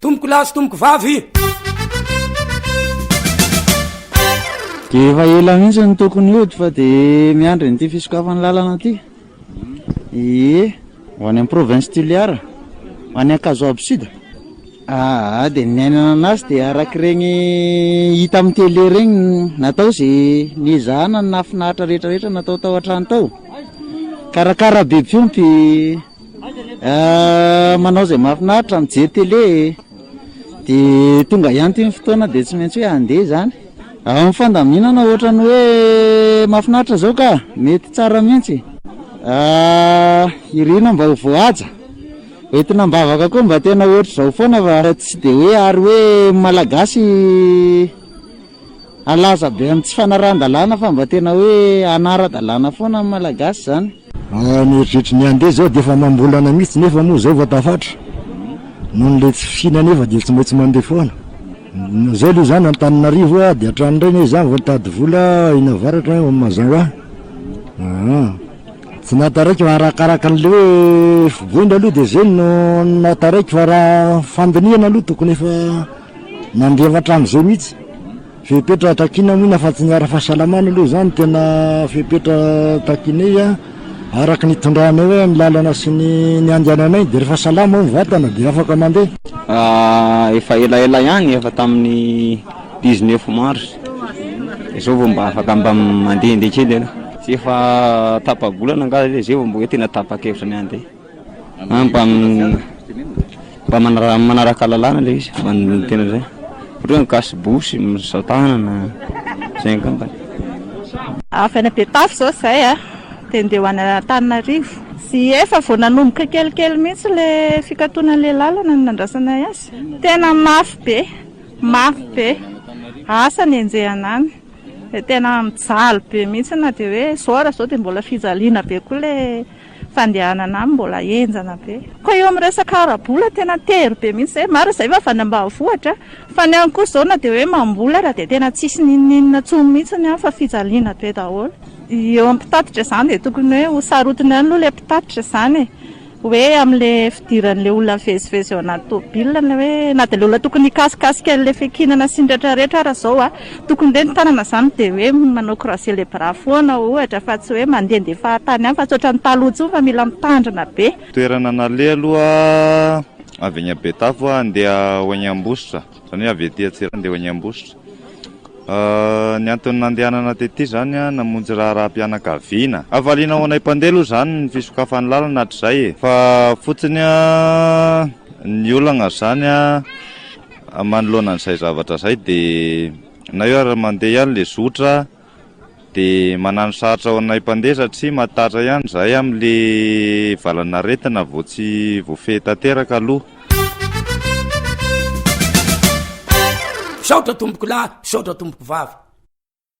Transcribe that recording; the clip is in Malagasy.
Tompoko lahy sy tompoko vavy. Dia efa ela mihitsy no tokony hody fa dia miandry an'ity fisokafan'ny lalana ity. Ie, ho any amin'ny province Toliara, ho any Ankazoabo Sud. Aa dia ny niainana anazy dia arak'ireny hita amin'ny télé ireny natao izay niezahana ny nahafinaritra rehetra rehetra natao tao an-trano tao. Karakara biby fiompy, manao izay mahafinaritra, mijery télé e. Dia tonga ihany ity ny fotoana dia tsy maintsy hoe handeha izany. Amin'ny fandaminana ohatran'ny hoe mahafinaritra izao ka, mety tsara mihitsy. Irina mba ho voahaja. Entina am-bavaka koa mba tena ohatr'izao foana fa tsy dia hoe ary hoe malagasy halaza be amin'ny tsy fanarahan-dalàna fa mba tena hoe hanara-dalàna foana ny malagasy izany. Raha ny eritreritry ny handeha izao dia efa amam-bolana mihitsy nefa moa izao vao tafatra. Noho ny ilay tsy fisiana anefa dia tsy maintsy mandeha foana. Izay aloha izany Antananarivo dia hatrany indray anie izany vao nitady vola eny avaratra ao Mazangaha. Tsy nahataraiky fa arakaraka an'ilay hoe fiboina aloha dia izay no nahataraiky fa raha fandinihana aloha tokony efa nandeha efa hatramin'izay mihitsy. Fepetra takiana moa afa-tsy ny ara-fahasalamana aloha izany tena fepetra takianay a, araka ny itondranay hoe ny lalana sy ny ny andehananay dia rehefa salama ny vatana dia afaka mandeha. Efa elaela ihany, efa tamin'ny dix-neuf mars, izao vao mba afaka mba mandehandeha kely aloha. Tsy efa tapa-bolana angaha zay zay vao mba hoe tena tapa-kevitra ny handeha. Mba mba manaraka lalàna ilay izy fa ny tena zay. Ohatra hoe mikasi-bosy, misao tanana, zay angambany. Avy any Betafo izao izahay a, dia handeha ho any Antananarivo. Tsy efa vao nanomboka kelikely mihitsy ilay fikatonan'ilay lalana no nandrasanay azy. Tena mafy be, mafy be. Asa ny enjehana any. Dia tena mijaly be mihitsy na dia hoe izao ary izao dia mbola fijaliana be koa ilay fandehanana any mbola henjana be. Koa eo amin'ny resaka ara-bola tena tery be mihitsy izay. Marina izay fa avy any ambanivohitra fa ny any kosa izao na dia hoe mamboly ara dia tena tsisy n'inon'inona intsony mihitsy any fa fijaliana be daholo. Eo amin'ny mpitatitra izany dia tokony hoe ho sarotiny ihany aloha ilay mpitatitra izany e. Hoe amin'ilay fidiran'ilay olona mivezivezy ao anaty tôbila na hoe na dia ilay olona tokony hikasikasika an'ilay fiankinana sy ny rehetrarehetra ara izao a, tokony hoe ny tanana izany dia hoe manao croiser les bras foana ohatra fa tsy hoe mandehandeha fahatany ihany fa tsy ohatran'ny taloha intsony fa mila mitandrina be. Toerana naleha aloha avy any Betafo handeha ho any Ambositra, izany hoe avy aty Antsirabe handeha ho any Ambositra. Ny antony nandehanana tety izany namonjy raharaham-pianakaviana. Hafaliana ho anay mpandeha aloha izany ny fisokafan'ny lalana hatrizay e! Fa fotsiny ny olana izany manoloana an'izay zavatra izay dia na eo ary mandeha ihany ilay zotra dia manano sarotra ho anay mpandeha satria matatra ihany izahay amin'ilay valanaretina vao tsy voafehy tanteraka aloha. Misaotra tompoko lahy, misaotra tompoko vavy.